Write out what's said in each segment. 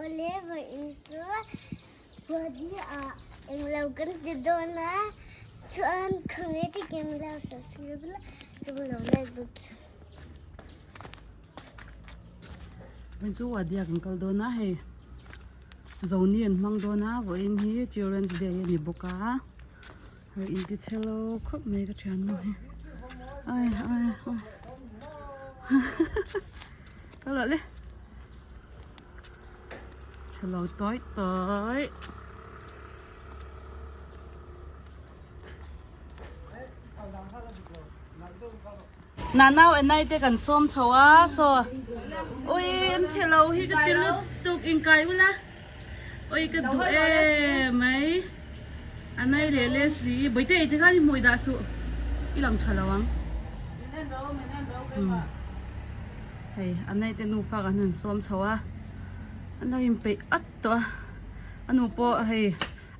Awle vawiin chu Wadi ah englo kan ti dawn a, chuan khawnge takin lo subscribe la chung lo like bawk chu. Vawiin chu Wadi ah kan kal dawn a hei Zoni an hmang dawn a vawiin hi Children's Day a ni bawk a hei inti chhe lo khawp mai ka thiannu hi ai ai ai kal rawh le. Chhelo tawi tawi. Nanau and nai te kan sawm chho a saw ui an chhelo hi ka ti lutuk inkai ula ui ka duh em mai a nai leh Leslie bawihte ei te khan i hmui dah suh i lang tha lo ang hei a nai te nufa kan han sawm chho a an lo inpeih at tawh a a nu pawh hei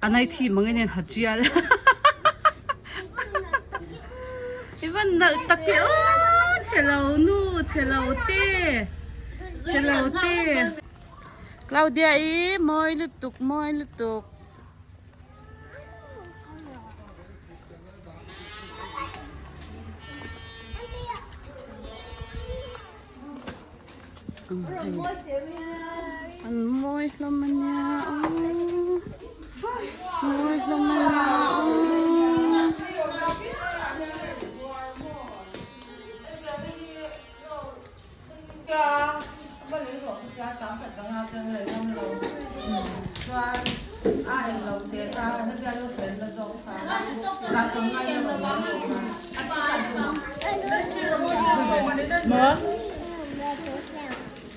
a nai thi mang in a tial i van nalh tak e aw chhelo nu chhelo te chhelo te Claudia i mawi lutuk mawi lutuk. An mawi hlawm a nia aw mawi hlawm a nia aw.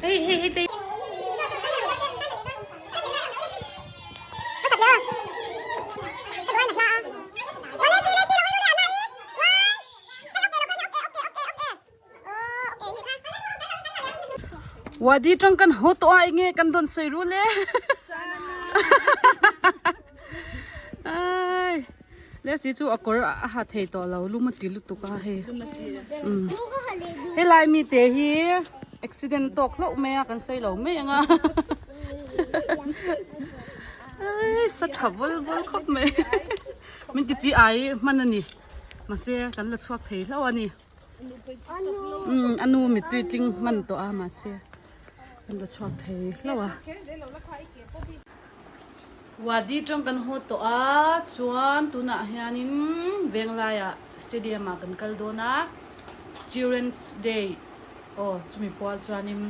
Hei hei hei te. Wadi tang kan ho to ai nge kan don soi ru le ai le si chu akor a ha thei to lo luma ti lutuk a hei um he lai mi te hi accident tok hlo mai a kan soi lo mai anga ai sa tha vol vol khop mai min ti chi ai hman ani mahse kan la chhuak thei hlo ani umm a nu mittui tling hman tawh a mahse kan la chhuak thei hlo a wadi tang kan haw tawh a chuan tunah hianin venglaiah stadium ah kan kal dawn a children's day aw chumi pual chuanin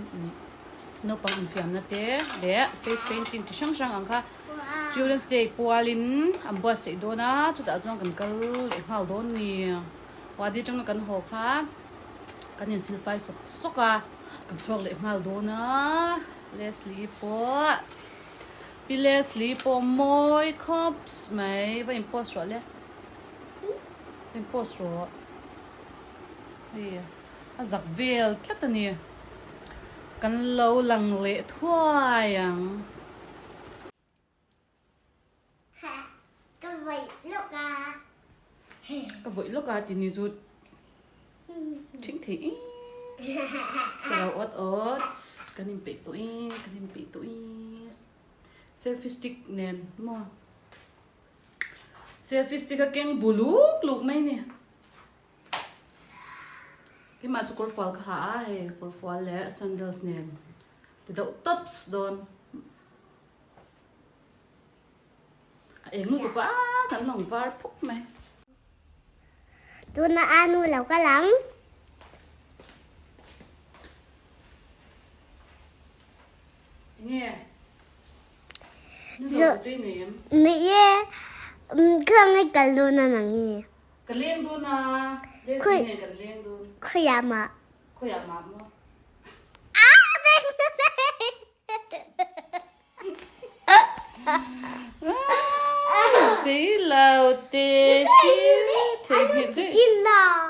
naupang infiamna te leh face painting chi hrang hrang ang kha. Children's Day pualin an buatsaih dawn a, chutah chuan kan kal leh nghal dawn a ni. Wadi atanga kan haw kha kan insilfai sawk sawk a, kan chhuak leh nghal dawn a. Leslie pawh Pi Leslie pawh mawi khawp mai, va in post rawh le, va in post rawh. Hei a zak vel tlat a ni, kan lo lang leh thuai ang. Ka vawih lawk a. Ka vawih lawk a tih ni chu thing thei em. Chhelo awt awt kan inpeih tawh e kan inpeih tawh e. Selfie stick nen maw. Selfie stick a keng bu luk luk mai ni. Keimah chu kawrfual ka ha a hei kawrfual leh sandals nen. Ti deuh tops dawn. A eng lutuk a kan lawng var phuk mai. Tuna anu lo kal ang. Enge? Ni zo te nei em? Ni e. Khang ngai kal dawn a nang e. Ka leng dawn a. Leslie nen kan leng dawn. Khuiah mah. Khuiah mah maw? Sei lo te hi theihnghilh daih.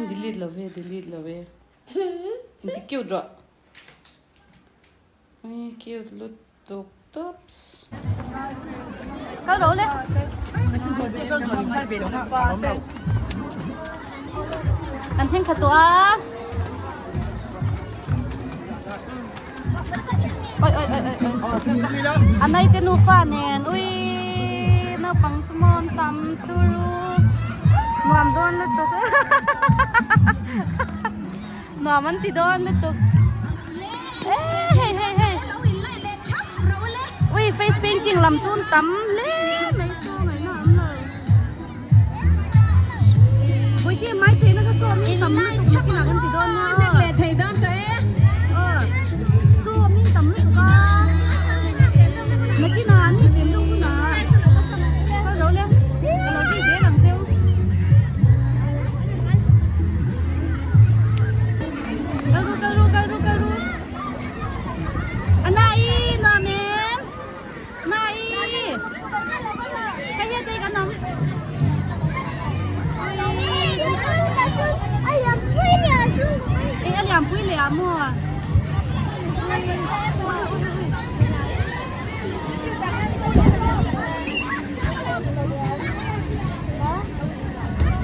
Delete lo ve delete lo ve. Inti cute rawh. Ai cute lutuk tops. Kal rawh le. Kan thleng khat tawh a. A naite nufa nen ui naupang chu maw an tam turu nuam dawn lutuk nuam an ti dawn lutuk eh hei hei hei ui face painting lam chu an tam hle mai saw ngaihna a awm lo Bawihte mai cheina kha saw min tam lutuk nakinah kan ti dawn nia aw. Aw saw min tam lutuk a nakinah an infiam deuh hunah kal ro le ka lo zui zel ang cheu. Kal ru kal ru kal ru kal ru Anai nuam em. Nai Hei hian te kan awm Ui a liam pui leh ah maw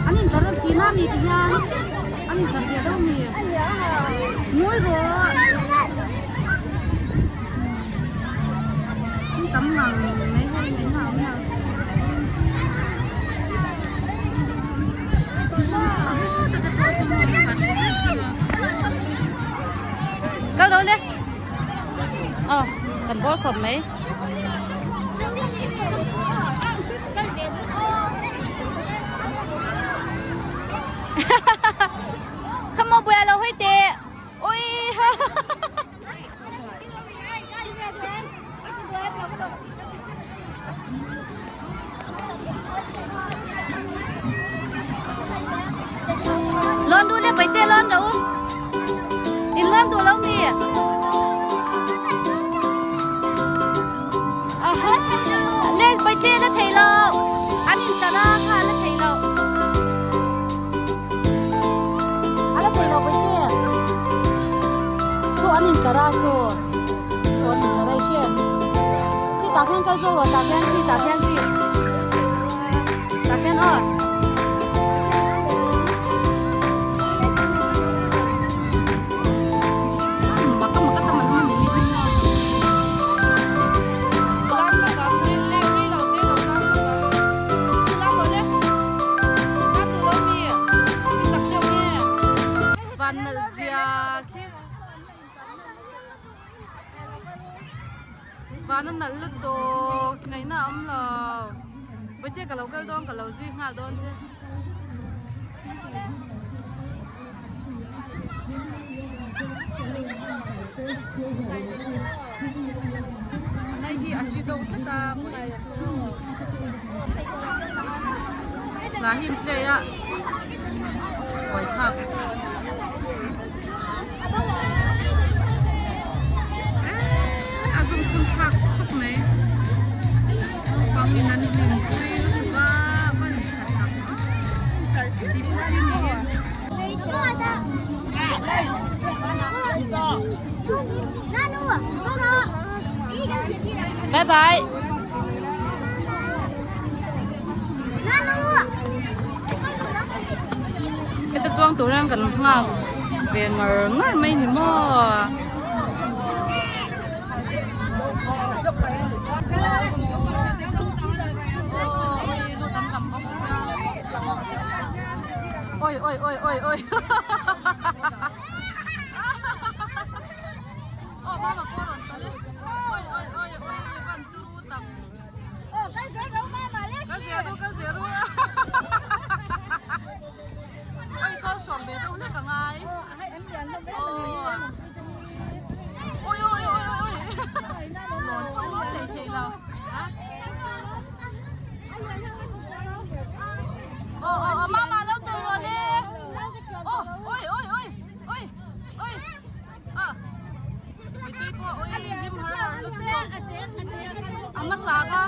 An in tar ti na mi ti hian an in tar ve deuh mi Ngawi rawh. Tam ngang mai hei ngaihna a awm lo. Kal rawh le. Aw kan bawr khawp mai. Come on, buai lo hoi te. Ui. Lon du le paite lon ro in lon du lo mi aha le paite la thei lo an in tara kha la thei lo A la thei lo paite. Saw an inkar a saw saw an inkar a i hria em? Khi tah khian kal zawk rawh tah khian khi tah khian khi tah khian aw. Maka maka tam an awm a ni mi. Lam lawk ah rei lo te lo lam lawk ah. Lam rawh le. Lam duh lo mi. I chak deuh nge. Van nalh zia khi. Van a nalh lutuk ngaihna a awm lo. Bawihte ka lo kal dawn ka lo zui nghal dawn che. Anei hi a chi deuh tlat a vawiin chu hla hi an play a buaithlak a zawng chhun phak khawp mai naupang in an hlim pui lutuk a ban tha tak tih pawh hi ni e. Bye bye. Heta chuang tur hian kan nghak ve ngar ngar mai ni maw. Oi oi oi oi oi. Oh mama pawh rawn tal e. Oi oi oi oi van turu tak. Ka zia ru ka zia ru. Oi kawl hrawm ve deuh hlek a ngai. Oi oi oi oi oi. Lawn pawh lawn lei thei lo. Aw aw aw mama lo tel rawh le. Aw oi oi oi oi oi. Ah. Mitui pawh oi hlim har har lutuk tawh. A hmasa kha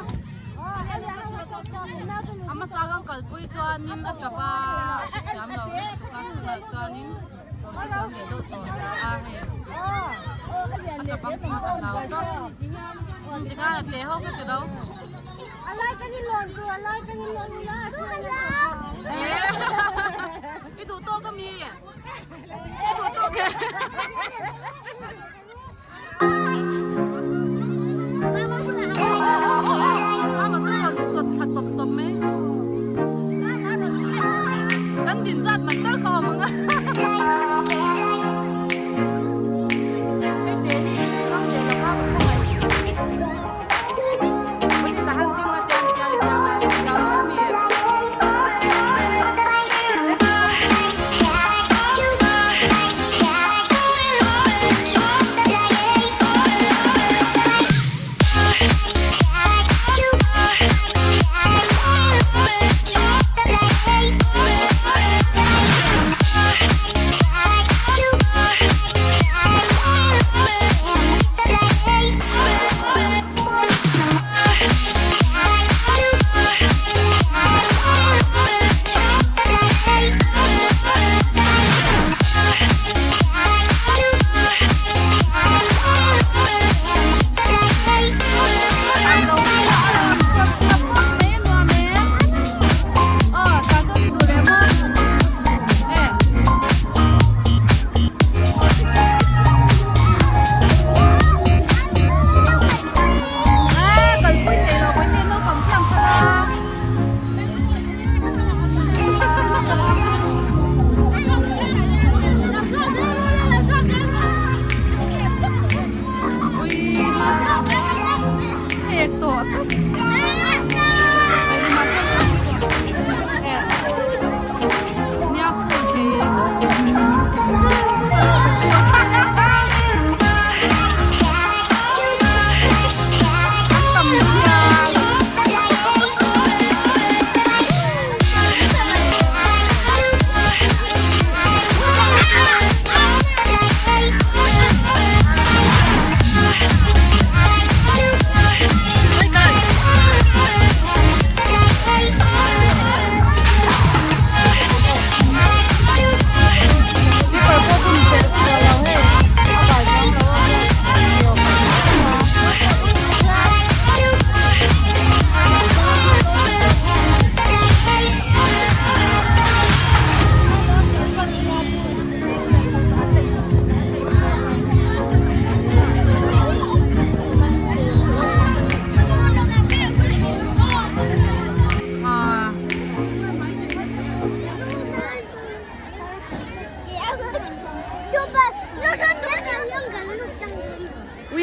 a hmasa kan kalpui chuanin a tap a a hrethiam lo lutuk a tunah chuanin lo hrethiam leh deuh tawh a hei a tap ang tih kha ka hlau tawp. Tikhan a tle ho ka ti ro. I duh tawk a mi? I duh tawk e.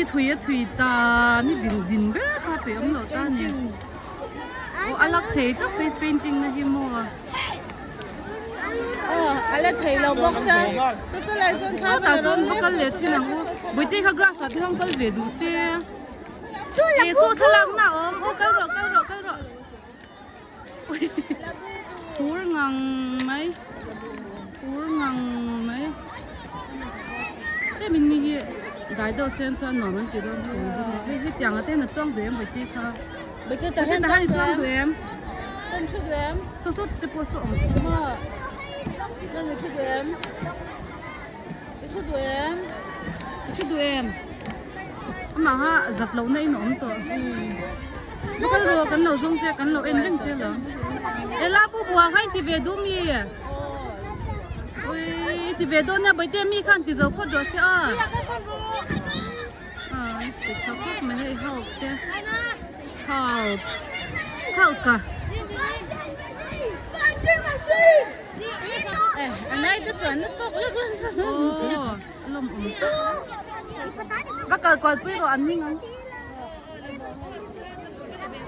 thui a thui tan hi din din ber kha peih awm loh ta a ni aw a lak thei tak face painting na hi maw. Aw a la thei lo bawk se saw saw lai sawn thla tah sawn va kal leh chin ang u Bawihte kha grass ah te hian kal ve duh se eh saw thlalak na a awm aw kal rawh kal rawh kal rawh phur ngang mai phur ngang mai hemi ni hi dai deuh sen chuan nuam an ti dawn hei hetiang ah te hian a chuang duh em Bawihte kha. Bete ta Bete ta han chuang du em? Kan thu du em? So so te pawh saw awm si. Ma. Kan thu du em? I thu du em? I thu du em? Ama ha zat lo na in awm tawh. Va kal rawh kan lo zawng che kan lo en reng che lo. Ela pu bua kha in ti ve du mi? Ui i ti ve dawn nia Bawihte mi khan ti zo phawt rawh se a. Tha khawp mai hei hulk te hulk hulk a aw lawm awm va kal kual pui rawh an hming ang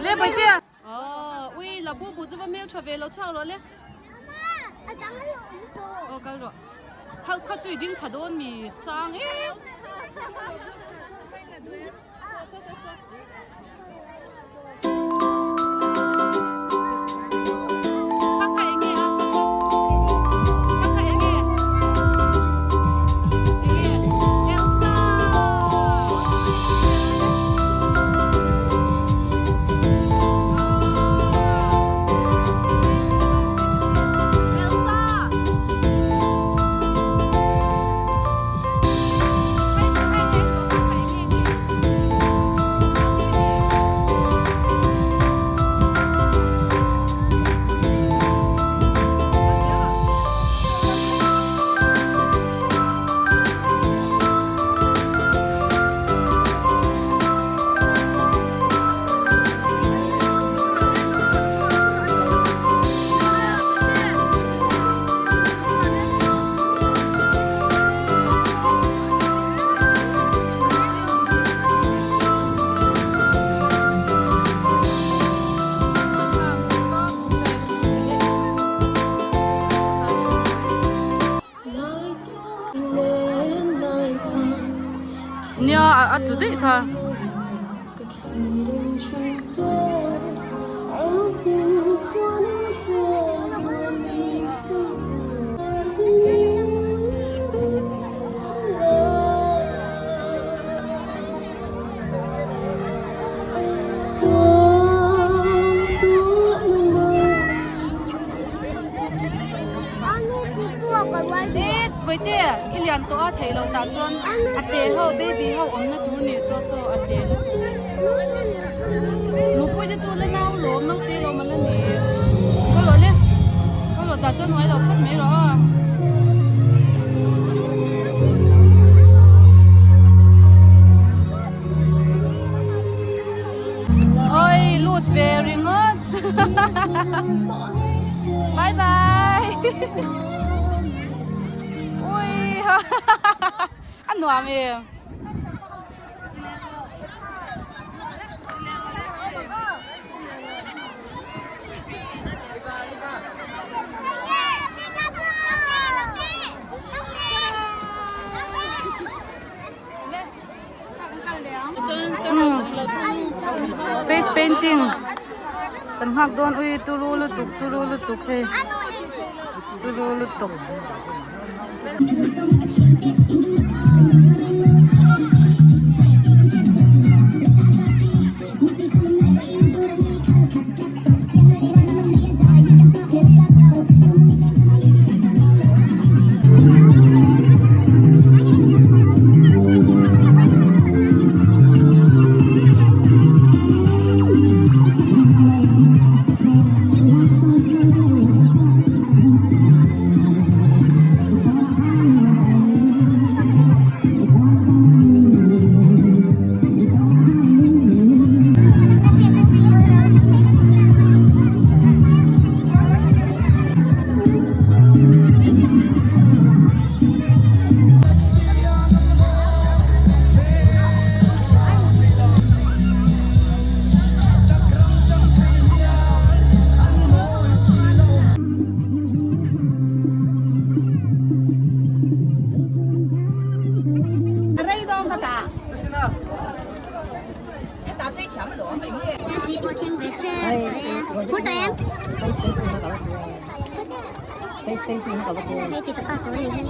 le Bawihtea aw ui la bu bu chu va hmel tha ve lo chhuak rawh le aw kal rawh. Khalh kha chu i ding pha dawn mi sang em. Nia a tlu daih kha. Bawihte i lian tawh a theih loh tah chuan a te ho baby ho awmna tur ni saw saw a te lutuk nupui te chu la nau lawm naute lawm a la ni ka rawh le ka rawh tah chuan uai lo phawt mai rawh a. Oi lut ve ringawt bye bye ui a nuam em. Face painting kan nghak dawn ui turu lutuk turu lutuk hei turu lutuk. Children's Day pawh thleng ve tep tawh e hur tawh em hei ti tawpa tur a ni hi.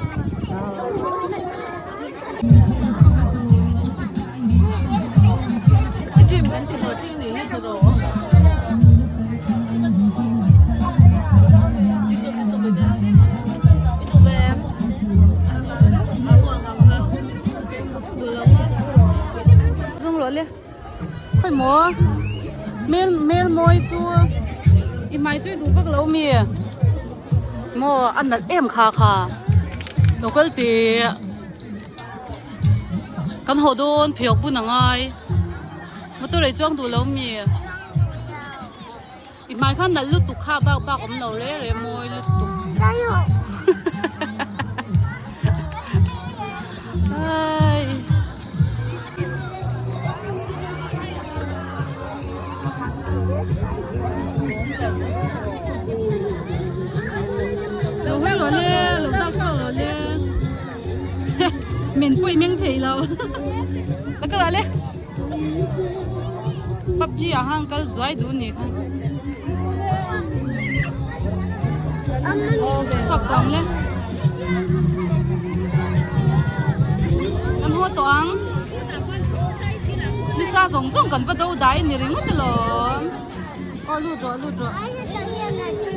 Zung rawh le khawi maw hmel hmel mawi chu i hmai tui duh vak lo mi maw a nalh em kha kha lo kal tih kan haw dawn pheiawk bun a ngai motor ei chuang duh lo mi i hmai khan nalh lutuk kha bak bak awm lo reng reng mawi lutuk ai. Lo hawi rawh le lo dak chhuak rawh le men pawh i meng thei lo la ka rah le pubg ah khan kal zuai duh ni kha chhuak tawh ang le kan haw tawh ang nisa zawng zawng kan va do dai ni ringawt alawm aw lut rawh lut rawh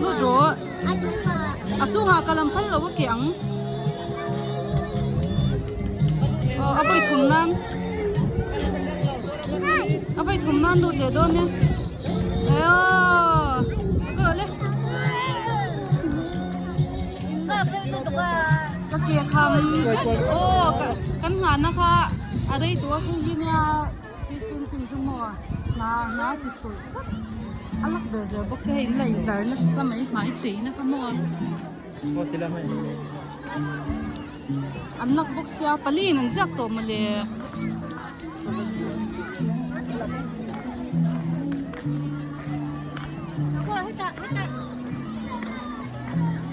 lut rawh a chungah ka lam phal lo a ke ang aw a vawi thum nan a vawi thum nan lut leh dawn e aw ka rawh le ka ke kham aw kan nghahna kha a rei tawh a hei hi nia fish painting chu maw hna hna ti thulh tlat a lak ber zel bawk sia hei in la intlar nasa mai hmai chei na kha maw an lak bawk sia pali in an ziak tawh mawle.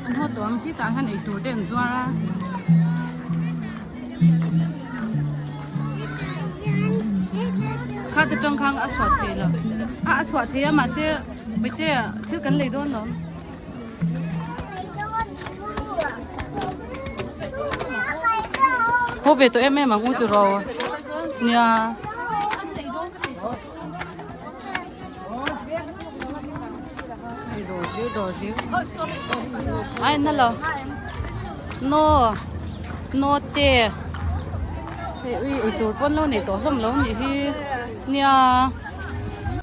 An haw tawh ang khi tah hian eitur te an zuar a. Kha te tang khang a chhuah thei lo a a chhuah thei a mahse Bawihte thil kan lei dawn lo. Haw ve tawh em em ang u tiraw nia. Ai na lo no no te hei ui ei tur pawn lo nei tawh hlawm lo nih hi nia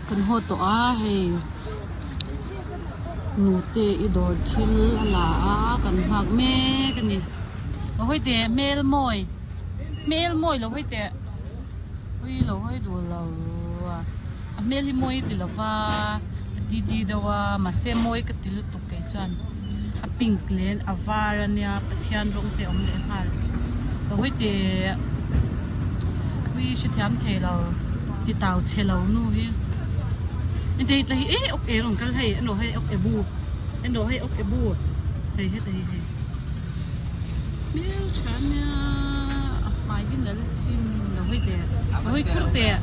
kan haw tawh a hei nute i dawr thil a la a kan nghak mek a ni lo hawi teh hmel mawi hmel mawi lo hawi teh. Ui lo hawi duh lo a a hmel hi mawi ti lova a ti ti deuh a mahse mawi ka ti lutuk kei chuan a pink leh a var ania Pathian rawng te a awm leh nghal lo hawi teh ui hrethiam thei lo ti tau chhe lo nu hi heti hei e awk e rawn kal hei en rawh hei awk e bu en rawh hei awk e bu hei heta hi hei. Hmel tha nia a hmai hi nal a sim lo hawi teh lo hawi kur teh.